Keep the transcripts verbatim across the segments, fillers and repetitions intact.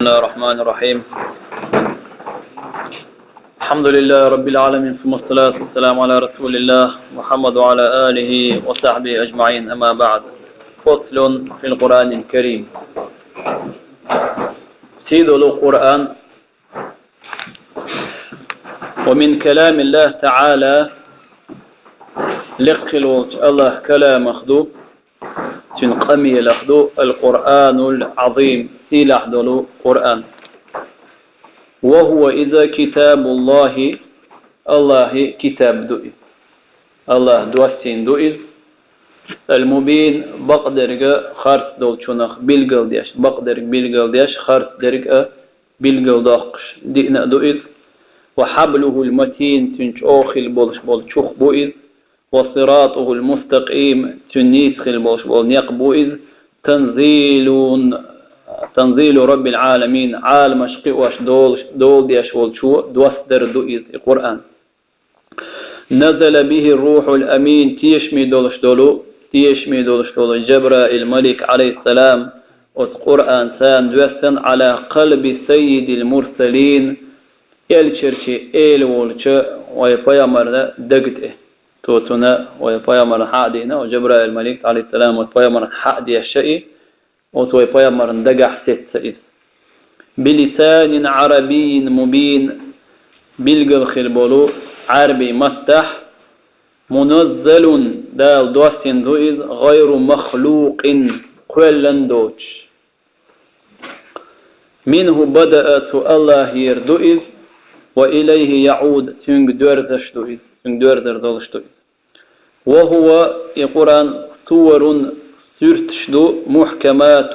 بسم الله الرحمن الرحيم. الحمد لله رب العالمين، ثم الصلاة والسلام على رسول الله محمد وعلى آله وصحبه أجمعين، أما بعد. فصل في القرآن الكريم. Сий долу Къуръан. ومن كلام الله تعالى, лекхилла волчу АллахӀ каламах ду, цуьнан къамелах ду, القرآن العظيم, сийлахь долу Къуръан. وهو, иза, كتاب الله, АллахӀан китаб ду иза. АллахӀа доссийна ду иза. المبين, бакъдерг а харц долчунах билгалдеш, бакъдерг билгалдеш, харцдерг а билгалдоккхуш диъна а ду иза. وحبله المتين, цуьнан чӀогӀа хилла болуш болу чух бу иза. وصراطه المستقيم, цуьнан нийса хилла болуш болу некъ бу иза. تنزيل, تنزيل رب العالمين, Ӏаламаш кхиош долуш, дола деш волчо доссадар ду иза, и Къуръан. نزل به الروح الأمين, тешаме долуш долу, тешаме долуш долу Жабраил-малик, Ӏалайхиссалам, оцу Къуръанца доссана, على قلب سيد المرسلين, элчанийн эла волчу вай пайхамарна дага тӀе. Цо цунна вай пайхамарна хьа а дина, оцу Жабраил-малик, Ӏалайхиссалам, оцу пайхамарна хьа а дешна и, оцу вай пайхамарна дагахь сецна иза. بلسان عربي مبين, билггал хилла болу Ӏаьрбийн маттахь, منزل, Дала доссийна ду иза, غير مخلوق, кхоьллина доцуш. منه بدأ, цу АллахӀера ду иза, وإليه يعود, цуьнга доьрзуш ду иза, цуьнга доьрзур долуш ду иза. وهو, и Къуръан, سور, суьрташ ду, محكمات,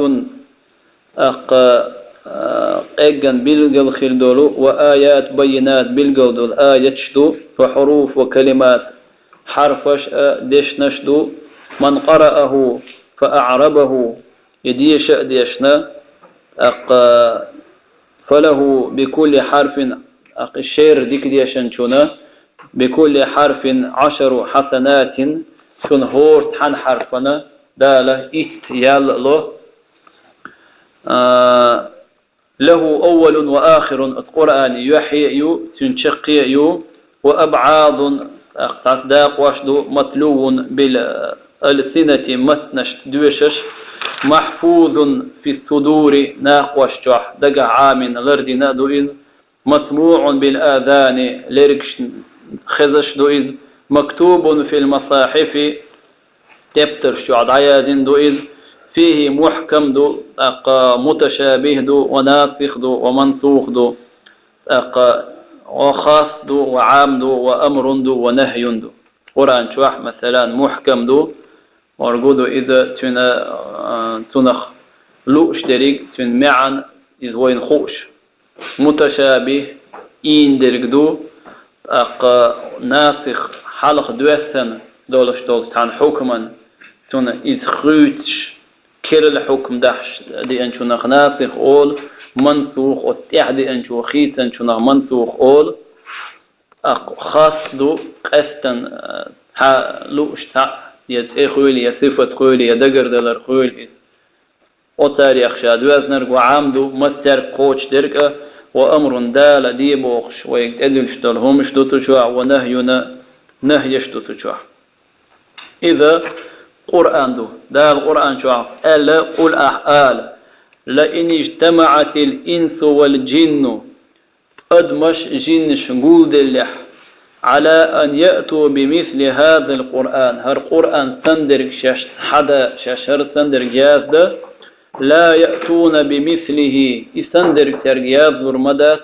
тӀаккха, а, къеггина билггал хилла долу, وآيات بينات, билггал долу аяташ ду, وحروف وكلمات, хьарфаш а, дешнаш а ду, من قرأه فأعربه, и деша а дешна, тӀаккха, فله بكل حرف, тӀаккха и шерра дика дешначунна, بكل حرف عشر حسنات, цунна хӀора цхьана хьарфана Дала итт ял а ло. А, له أول وآخر, оцу Къуръанан юьхье а ю, цуьнан чаккхе а ю, وأبعاض, тӀаккха цхьацца дакъош ду, متلو بالألسنة, маттанашца доьшуш, محفوظ في الصدور, накхош чохь дагахь Ӏамийна лардина а ду иза, مسموع بالآذان, лергашна хезаш ду иза, مكتوب في المصاحف, дептарш чохь дӀаяздина ду иза, فيه محكم ду, тӀаккха متشابه ду, وناسخ ду, ومنسوخ ду, тӀаккха وخاص ду, وعام ду, وأمر ду, ونهي ду. Къуръан чохь, масалан, محكم ду, вайга ду иза цуьнан, а, цунах лууш дерриг, цуьнан маьӀна иза вайна хууш. متشابه ийна дерг ду, тӀаккха ناسخ хьалха доьссина долуш долу цхьана хьукман, цунна иза хуьйцуш, керла хьукм дахьаш деанчунах ناسخ олу, منسوخ, оцу тӀехь деанчо хийцанчунах منسوخ олу. ТӀаккха خاص ду, къаьстина, а, цхьа лууш цхьаъ, я цӀе хуьлу, я сифат хуьлу, я дагардалар хуьлу иза. Оцарех ша доьзнарг وعام ду, массаьрга кхочушдерг а, وأمر, Дала де бохуш, вайга тӀедуьллуш долу хӀумаш ду цу чохь, ونهي, нахьеш ду цу чохь. Иза Къуръан ду. Дала Къуръан чохь аьлла, къул, ахь ала: لئن اجتمعت الإنس والجن, адамаш, жинаш гулделлехь, على أن يأتوا بمثل هذا القرآن, хӀара Къуръан санна дерг шаьш хьада, шаьш хӀара санна дерг язда, لا يأتون بمثله, и санна дерг цаьрга язлур ма дац,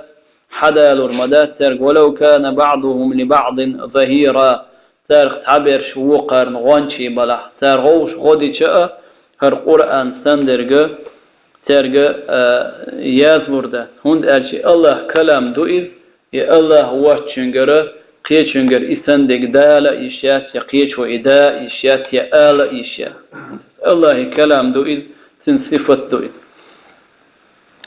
хьадалур ма дац цаьрга, ولو كان بعضهم لبعض ظهيرا, царах цхьаберш вукхарна гӀончий балахь, цара гӀовгӀаш гӀо дича а, хӀара Къуръан санна дерг цаьрга, а, язлур дац. ХӀунда аьлча и АллахӀан калам ду иза, и АллахӀ воцчуьнгара, кхечуьнгара и санна дерг дала а йиш яц, я кхечо и да а йиш яц, я ала а йиш яц. АллахӀан калам ду иза, цуьнан сифат ду иза.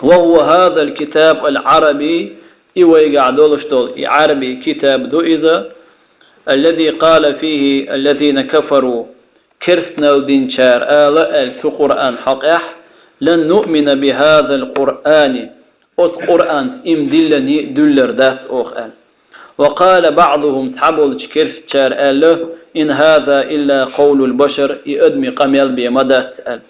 وهو هذا الكتاب العربي, и вайгахь долуш долу и Ӏаьрбийн китаб ду иза, الذي قال فيه الذين كفروا, керстаналла динчара ала аьлла цу Къуръан хьокъехь: لن نؤمن بهذا القرآن, оцу Къуръанца иман диллина дуьллур дац оха аьлла. وقال بعضهم, цхьаболчу керстачара аьлла: إن هذا إلا قول البشر, и адамийн къамел бен ма дац аьлла.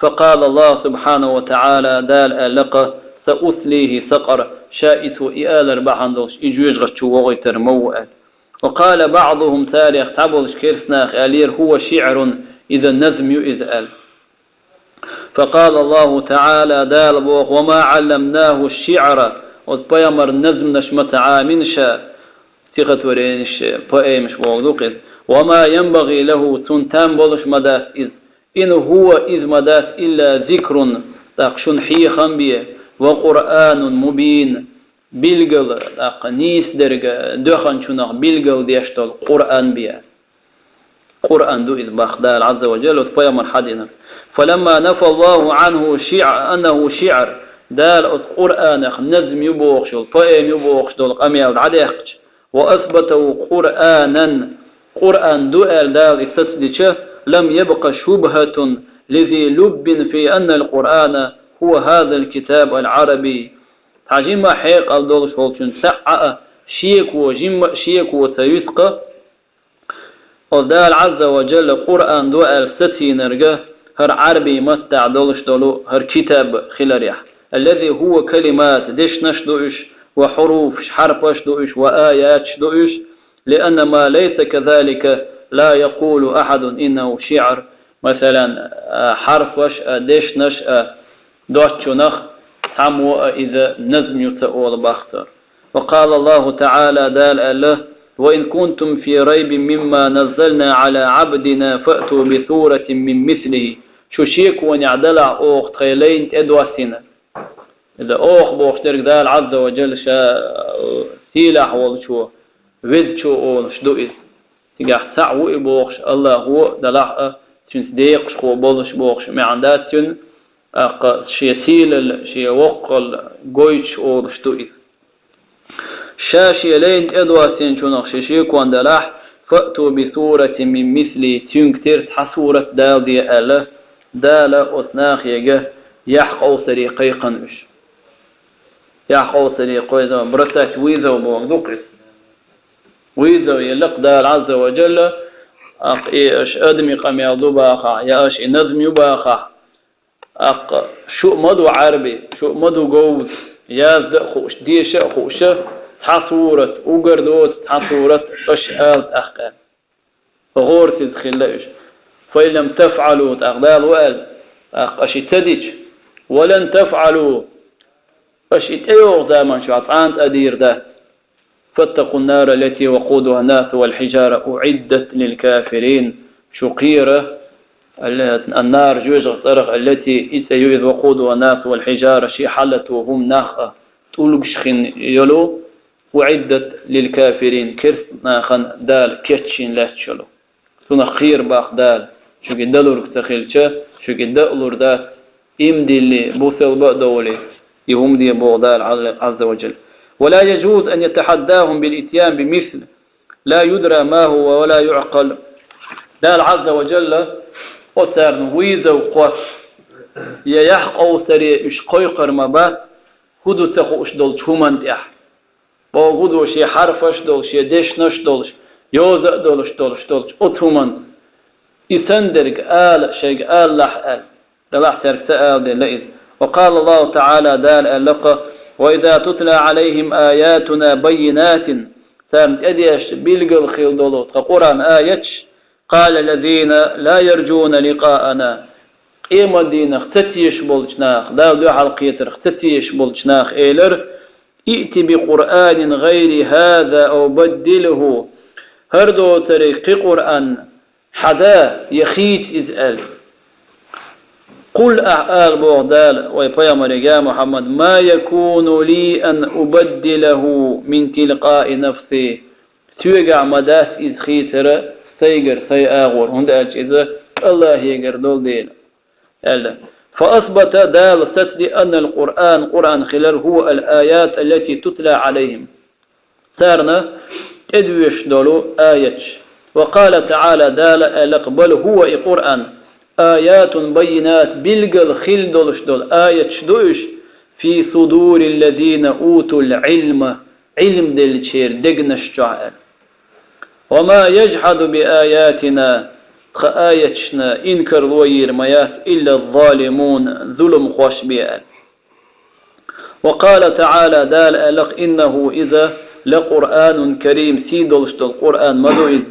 فقال الله سبحانه وتعالى, Дала аьлла-кх: سأصليه سقر, ша и цо и алар бахьана долуш и жоьжахати чу вохуьйтур ма ву аьлла. وقال بعضهم, царех цхьаболчу керстанаха аьллера: هو شعر, иза назм ю иза аьлла. فقال الله تعالى, Дала боху: وما علمناه الشعر, оцу пайхамарна назманаш ма ца Ӏамийна ша, стихотворенеш, поэмаш бохург ду-кх иза. وما ينبغي له, цунна там болуш ма дац иза. إن هو, иза ма дац, إلا ذكر, тӀаккха шуна хьехам бен, وقرآن مبين, билггал, тӀаккха нийса дерг, доьхначунах билггал деш долу Къуръан бен. Къуръан ду иза боху Дала Ӏазза ва Джалла оцу пайхамарна хьадина. فلما نفى الله عنه شعر، أنه شعر, Дала оцу Къуръанах назм ю бохуш йолу, поэма ю бохуш долу къамел дӀадаьккхича, وأثبته قرآنا, Къуръан ду аьлла Дала и сацадича, لم يبق شبهة لذي لب في أن القرآن هو هذا الكتاب العربي. Цхьа жимма хьекъал долуш волчун цхьа а шеко, жимма а шеко ца юьсу-кх, оцу Дала Ӏазза ва Джалла Къуръан ду аьлла сацийнарг хӀара Ӏарбийн маттахь долуш долу хӀара китаб хиларехь. الذي هو كلمات, дешнаш ду уьш, وحروف, хьарфаш ду уьш, وآيات, ду уьш. لأن ما ليس كذلك لا يقول أحد إنه شعر. Масалан, а, хьарфаш а, дешнаш а доцчунах цхьаммо а иза назм ю ца олу боху цара. وقال الله تعالى, Дала аьлла: وإن كنتم في ريب مما نزلنا على عبدنا فأتوا بسورة من مثله. Шу шеконехь далахь оха тхайн лайна тӀедоссийна. Иза оха бохуш дерг Дала Ӏазза ва Джалла ша, э, сийлахь волчо, везачо олуш ду иза. Цигахь цхьаъ ву и бохуш АллахӀо, далахь а, цуьнца декъашхо болуш бохуш маьӀна дац цуьнан, тӀаккха шен сийлалла, шен воккхалла гойтуш олуш ду иза. Ша шен лайна тӀедоссийначунах шен шекон далахь, فأتوا بسورة من مثله, цуьнга тера цхьа сурат даладе аьлла, Дала оцу нахе яхь къовсаре кхайкхина уьш. Яхь къовсаре кхайкхина, бросать вызов бохург ду-кх иза. Вызов елла-кх Дала Ӏазза ва Джалла, тӀаккха и аша адамийн къамел ду бахахь, я аша и назм ю бахахь, тӀаккха шу а ма ду Ӏарби, шу а ма ду говза, язда а хууш, деша а хууш, цхьа сурат, уггар доцу цхьа сурат аша ала тӀаккха. ГӀорасиз хилла уьш. فإن لم تفعلوا, тӀаккха Дала ву аьлла, тӀаккха аша и ца дича, ولن تفعلوا, аша и тӀейогӀу заман чохь цкъа а дийр дац. فاتقوا النار التي وقودها الناس والحجارة أعدت للكافرين. Шу кхера, ал-, النار, жоьжахати цӀарах, التي, и цӀе ю иза, وقودها الناس والحجارة, шен хьалато хӀума, нах а, тӀулгаш хин йолу, أعدت للكافرين, керста нахана Дала кечйина лаьтташ йолу. Цунах кхера боху Дала, шуьга далург ца хилча, шуьга даалур дац, иман дилли, бусалба а довлий, и хӀума де боху Дала Ӏазза ва Джалла. ولا يجوز أن يتحداهم بالإتيان بمثل لا يدرى ما هو ولا يعقل. Дала Ӏазза ва Джалла оцарна вызов кхосса, я яхь къовсаре уьш кхойкхур ма бац, хӀун ду ца хууш долчу хӀуманна тӀехь. Бохург ду шен хьарфаш долуш, шен дешнаш долуш, йоза а долуш, долуш, долуш, оцу хӀуманца. И санна дерг ала, шайга алалахь аьлла. Делахь цаьрга ца аладелла иза. وقال الله تعالى, Дала аьлла-кх: وإذا تتلى عليهم آياتنا بينات, царна тӀедешташ билггал хила долу тхан Къуръан аяташ, قال الذين لا يرجون لقاءنا, къематдийнах ца тешаш болчу наха, Далла дуьхьал кхетарх ца тешаш болчу наха элира: ائت بقرآن غير هذا أو بدله. ХӀара доцург кхин Къуръан хьада, я хийца иза аьлла. قل, ахь ала боху Дала вайн пайхамаре: يا محمد, ما يكون لي أن أبدله من تلقاء نفسي. Соьгахь ма дац иза хийцара сайгара, сайн агӀор, хӀунда аьлча иза АллахӀегара долу дела, аьлла. فأثبت, Дала сацади, أن القرآن, Къуръан хилар, هو الآيات التي تتلى عليهم, царна тӀедоьшуш долу аяташ. وقال تعالى, Дала аьлла-кх: بل هو, и Къуръан, آيات بينات, билггал хила долуш долу аяташ ду уьш, في صدور الذين أوتوا العلم, Ӏилма деллачеран дегнаш чохь аьлла. وما يجحد بآياتنا, тхан аяташна инкарло йийр ма яц, إلا الظالمون, зуламхой бен аьлла. وقال تعالى, Дала аьлла-кх, إنه, иза, لقرآن كريم, сий долуш долу Къуръан ма ду иза,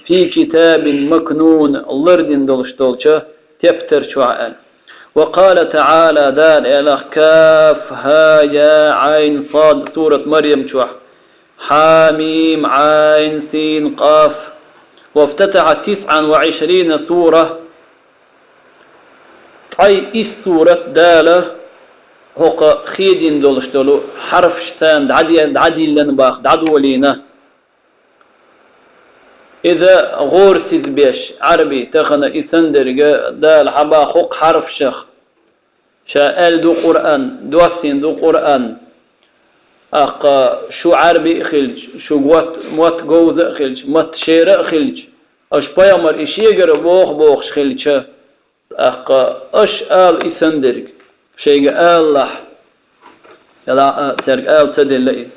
في كتاب مكنون, лардина долуш долчу тептар чохь аьлла. وقال تعالى, Дала аьлла-кх, كهيعص, сурат Марьям чохь, حم عسين. وافتتح تسعا وعشرين سورة, ткъе исс сурат Дала хӀокху хедийна долуш долу хьарфаш царна дӀаде-, дӀадиллина боху, дӀадолийна. Иза гӀорасиз беш, Ӏаьрби, тахана и санна дерг Дала хьабаха хӀокху хьарфашах. Ша аьлла ду Къуръан, доссийна ду Къуръан. ТӀаккха шу Ӏаьрби а хилча, шу мотт, мотт говза а хилча, мотт шера а хилча, аша пайхамар и шегара боху бохуш хилча, тӀаккха аша ала и санна дерг, шайга алалахь, яла а, цаьрга ала ца делла иза.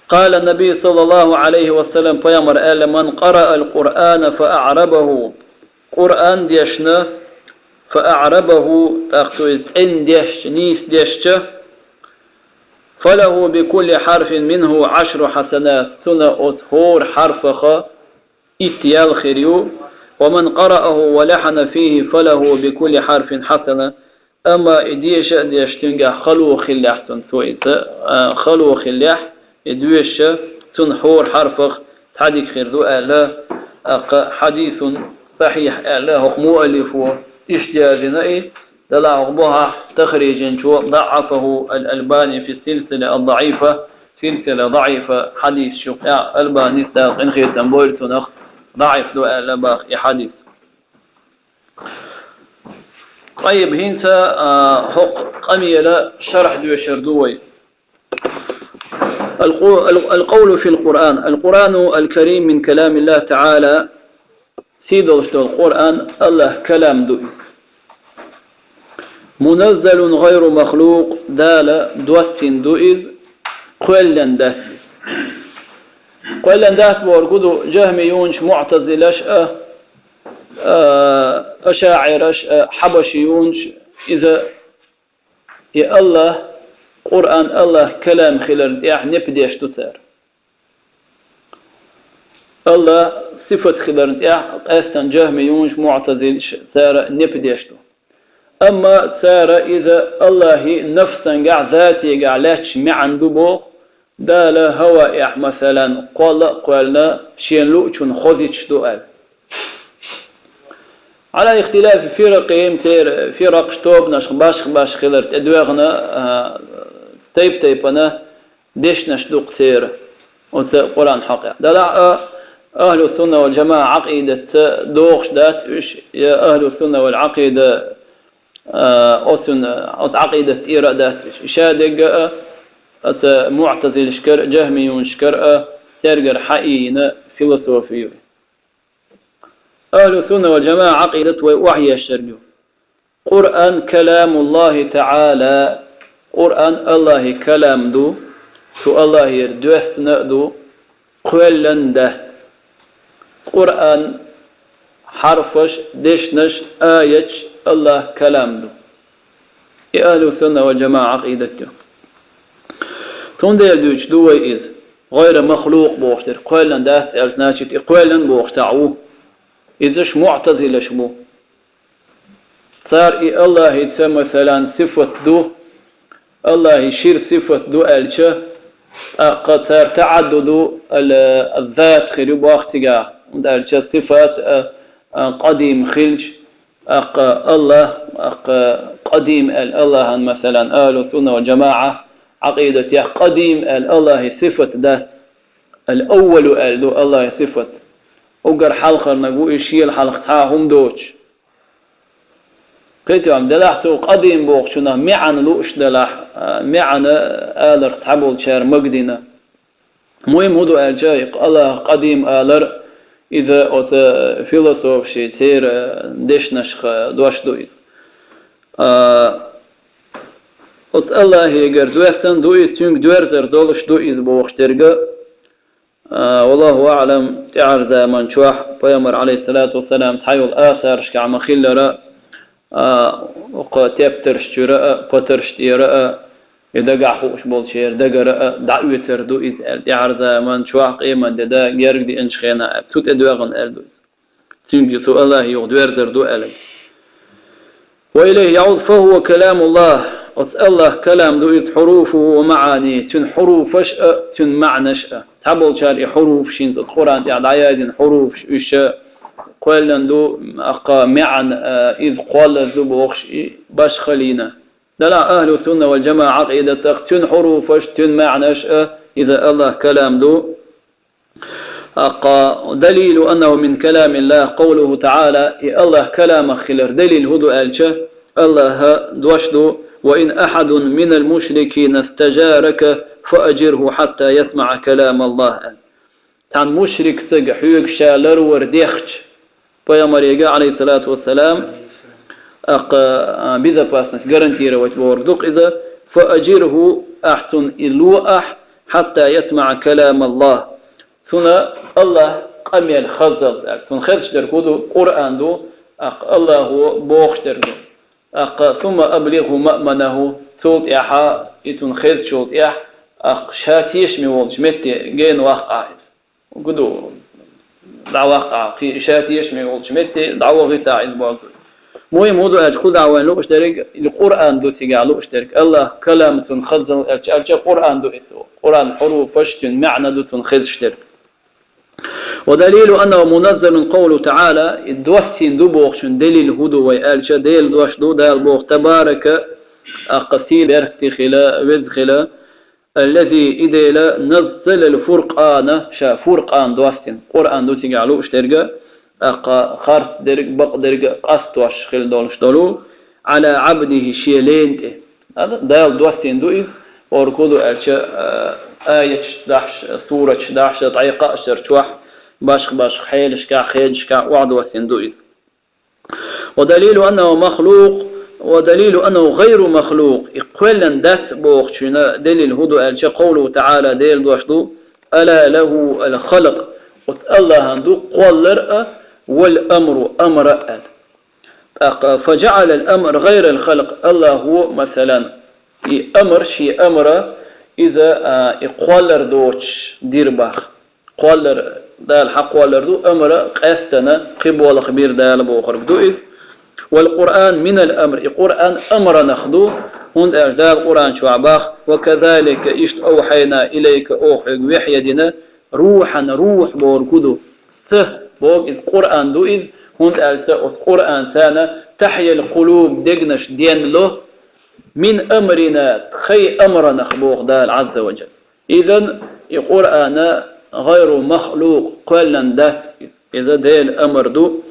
قال النبي صلى الله عليه وسلم, пайхамар аьлла: من قرأ القرآن فأعربه, Къуръан дешна, فأعربه, тӀаккха цо иза цӀена дешча, нийса дешча, فله بكل حرف منه عشر حسنات, цунна оцу хӀора хьарфаха итт ял хир ю, ومن قرأه ولحن فيه فله بكل حرف حسنة, амма и деша а дешча, цуьнгахь хало хиллехь цунна, цо иза, а, хало хиллехь, и доьшуш, цунна хӀора хьарфах цхьа дика хир ду аьлла, тӀаккха хьадисун сахьихь аьлла хӀокху муаллифо, иштта яздина и, делахь хӀокху бохахь тахрижинчо, ضعفه الألباني في السلسلة الضعيفة, силсила даӀифа хьадисаш юкъахь Албанис Дала къинхетам бойла цунах, даӀиф ду аьлла боху и хьадис. ТӀаккха хӀинца, а, хӀокху къамела шархь доьшур ду вай. القو-، ال-، القول في القرآن. القرآن الكريم من كلام الله تعالى. Сий долуш долу Къуръан АллахӀан калам ду иза. منزل غير مخلوق, Дала доссийна ду иза, кхоьллина дац иза. Кхоьллина дац бохург хӀун ду, жахмиюнаш, муътазилаш а, а, ашаӀираш а, хьабашиюнаш, иза, и АллахӀ, Къуръан АллахӀан калам хиларна тӀехь непадеш ду цара. АллахӀан сифат хиларна тӀехь къаьстина жахмиюнаш, муътазилаш цара непадеш ду. Амма цара иза АллахӀан нафсангахь, затегахь лаьтташ маьӀна ду боху, Дала хӀаваэхь, масалан, кхолла а кхоьллина, шена луучунна хозуьйтуш ду аьлла. على اختلاف فرقهم, церан фиракъаш, тобанаш башха-башха хилар тӀедоьгӀна, а, тайп-тайпана дешнаш ду-кх церан оцу Къуръан хьокъехь. Делахь а, ахӀлу сунна вал жамаӀа Ӏакъидатца догӀуш дац уьш, я ахӀлу сунна вал Ӏакъида, а, оцун, оцу Ӏакъидат тӀера а дац уьш. Ша дегга а, оцу муътазилашкара а, жахмиюнашкара а, цаьргара хьаийна философи ю. АхӀлу сунна вал жамаӀа Ӏакъидат вай охьаешшарг ю. Къуръан каламуллахӀи таӀала, Къуръан АллахӀан калам ду, цу АллахӀера доьссина а ду, кхоьллина дац. Къуръан хьарфаш, дешнаш, аяташ АллахӀан калам ду. И ахӀлу сунна вал жамаӀа Ӏакъидат ю. Цундела дуьйцуш ду вай иза. ГӀайра махлукъ бохуш дерг кхоьллина дац аьлча, значит, и кхоьллина бохуш цхьаъ ву. Иза уьш муътазилаш бу. Цара и АллахӀаца, масалан, сифат ду, АллахӀан шира сифат ду аьлча, тӀаккха цара таӀадду ду, ал-, аз-зат хир ю боху цигахь, хӀунда аьлча сифат, а, а, къадим хилча, тӀаккха АллахӀ, тӀаккха къадим аьлла АллахӀан, масалан, ахӀлу сунна вал жамаӀа Ӏакъидатехь къадим аьлла АллахӀан сифат дац, ал-аввалу аьлла ду АллахӀан сифат. Уггар хьалхарниг ву иза, шел хьалха цхьа а хӀума доцуш. Кхетий хьо, делахь цо къадим бохучунах маьӀна лууш делахь, а, маьӀна аларх цхьаболчара магадина. Муьйм хӀун ду аьлча, и АллахӀ къадим алар, иза оцу философашийн церан дешнашха дош ду иза. А, Оцу Аллахьегара доьссина ду иза, цуьнга доьрзар долуш ду иза бохуш дерг а, валлаху аӀлам, тӀаьхьара заман чохь пайхамар, Ӏалайхиссалату вассалам, цхьайолу асарашкахь ма-хиллара, а, кху тептарш чуьра а, патарш тӀера а, и дагахь хууш болчеран дагара а дӀаоьцур ду иза аьлла, тӀаьхьара заман чохь къемат де да герга деанчу хенахь аьлла, цу тӀе доьгӀна аьлла ду иза. Цуьнга цу Аллахьан юха доьрзар ду аьлла. Ва илайхи яӀуд, фа хӀува каламуллахь, оцу Аллахьан калам ду иза, хьуруфуху ва маӀани, цуьнан хьуруфаш а, цуьнан маьӀнаш а. Цхьаболчара и хьуруфаш, хӀинца оцу Къуръан тӀехь дӀаяздина хьуруфаш, уьш а кхоьллина ду, аккха маьӀна а, иза кхоллар ду бохуш, и башхаллина. Делахь ахьлу сунна вал жамаӀа Ӏакъидатах цуьнан хьуруфаш, цуьнан маьӀнаш а, иза Аллахьан калам ду. Аккха, далилу аннаху мин каламиллахь къавлуху таӀала, и Аллахьан каламах хилар далил хӀун ду аьлча, Аллахьан дош ду: «Ва ин ахьадун минал мушрикина стажарака, фа ажирху хьатта ясмаӀа каламаллахь», аьлла. Цхьана мушрик стага хьоьга ша ларвар дехча, пайхамарега, Ӏалайхиссалату вассалам, аккха, а, безопасность гарантировать бохург ду-кх иза, фа ажирху, ахь цунна и ло ахь, хьатта ясмаӀа каламаллахь, цунна Аллахьан къамел хаззалц аьлла. Цунна хезаш дерг хӀун ду? Къуръан ду, аккха Аллахьо бохуш дерг ду. Аккха, сумма аблигӀху маъманаху, цул тӀаьхьа и цунна хезачул тӀаьхьа, аккха, ша тешаме волчу метте гена ваккха ахь иза. Гуду, дӀаваккха ахь, кхин ша тешаме волчу метте дӀавахийта ахь иза бохург ду. Муьйхьам хӀун ду аьлча, кху дӀа вайна лууш дерг, и Къуръан ду цигахь лууш дерг. Аллахьан калам цунна хаззалц аьлча, аьлча Къуръан ду иза. Къуръан хьуруфаш, цуьнан маьӀна ду цунна хезаш дерг. Ва далилу аннаху муназзалун къавлуху таӀала, и доссийна ду бохучун далил хӀун ду вай аьлча, Делан дош ду, Дала боху: «Табарака», аккха, сий беркате хила, веза хила, «аллази», и Дела, «наззалал фуркъана», ша Фуркъан доссийна, Къуръан ду цигахь лууш дерг, аккха, харц дерг, бакъ дерг къастош хила долуш долу, «Ӏала Ӏабдихи», шен лена тӀе. Ада, Дала доссийна ду иза, хӀора хӀун ду аьлча, а, аяташ дахьаш, сураташ дахьаш, дӀайкхаъчу чохь, башха-башха хьелашкахь, хенашкахь охьадоссийна ду иза. Ва далилу аннаху махлукъ, ва далилу аннаху гӀайру махлукъ. И кхоьллина дац бохучун далил хӀун ду аьлча, къавлуху таӀала, Делан дош ду: «Ала лаху ал-халкъ». Оцу Аллахьан ду кхоллар а, «вал амру», амр а аьлла. ТӀаккха, «фа жаӀала ал-амр гӀайра ал-халкъ», Аллахьо, масалан, и амр, шен амр, иза, а, и кхоллар доцуш дира боху. Кхоллар, Дала хьакхоллар ду, амр къаьстина кхин болх бира Дала бохург ду иза. «Вал Къуръан мин ал-амр», и Къуръан амранах ду, хӀунда аьлча Дала Къуръан чохь боху: «Ва казалика», иштта, «авхьайна илайка», оха хьоьга вехье дина, «рухьан», рухь бохург хӀун ду? Са боху иза, Къуръан ду иза, хӀунда аьлча оцу Къуръанца тахьял къулуб, дегнаш денло, «мин амрина», тхайн амранах, боху Дала Ӏазза ва жалла. Изан и Къуръан гӀайру махлукъ, кхоьллина дац иза, иза Делан амр ду.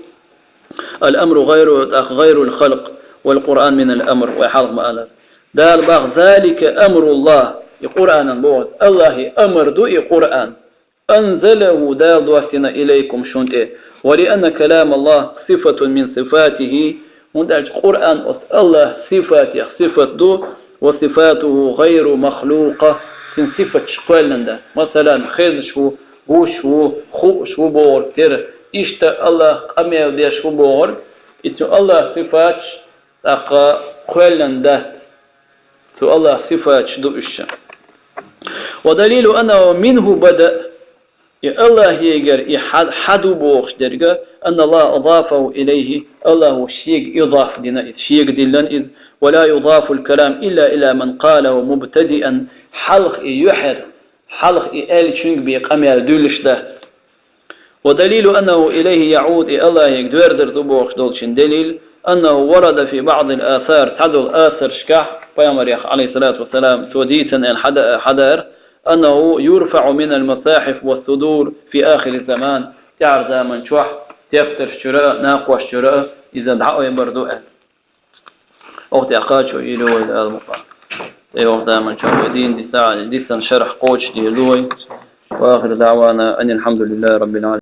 Ал-амру гӀайру, тӀаккха гӀайрул халкъ, вал Къуръан минал амр, вай хьалха ма аьлла. Дала боху: «Залика амруллахь», и Къуръанан боху, Аллахьан амр ду и Къуръан. «Анзалаху», Дала доссийна, «илайкум», шун тӀе. «Ва лианна каламаллахь сифатун мин сифатихи», хӀунда аьлча Къуръан оцу Аллахьан сифатех сифат ду, «ва сифатуху гӀайру махлукъа», цуьнан сифаташ кхоьллина дац. Масалан, хезаш ву, гуш ву, хууш ву бохург тера, иштта Аллахь къамел деш ву бохург, и цу Аллахьан сифаташ тӀаккха кхоьллина дац. Цу Аллахьан сифаташ ду уьш. «Ва далилу аннаху минху бада», и Аллахьегара и хьа-, хьа ду бохуш дерг, «анналлахьа адафаху илайхи», Аллахьо шега идафа дина иза, шега диллина иза, «ва ла юдафул калам илла ила ман къалаху мубтадиан», хьалха и юьхьар, хьалха и аьллачуьнга бен къамел дуьллуш дац. «Ва далилу аннаху илайхи яӀуд», и Аллахьега доьрзар ду бохуш долчун далил, «аннаху варада фи баӀдил асар», цхьадолу асаршкахь, пайхамарех, Ӏалайхиссалату вассалам, цо дийцина аьлла хьада-, хьадара, «аннаху юрфаӀу минал масахьиф ва судур фи ахири заман», тӀаьхьара заман чохь тептарш чуьра а, накхош чуьра а иза дӀаайбар ду аьлла. Оха тӀе кхачо йийр ю вай Дала мукъ лахь. ТӀе оха заман чохь вай дийна диса, дисина шарх кхочушдийр ду вай. Ва ахиру даӀвана анил хьамдулиллахьи раббил Ӏаламин.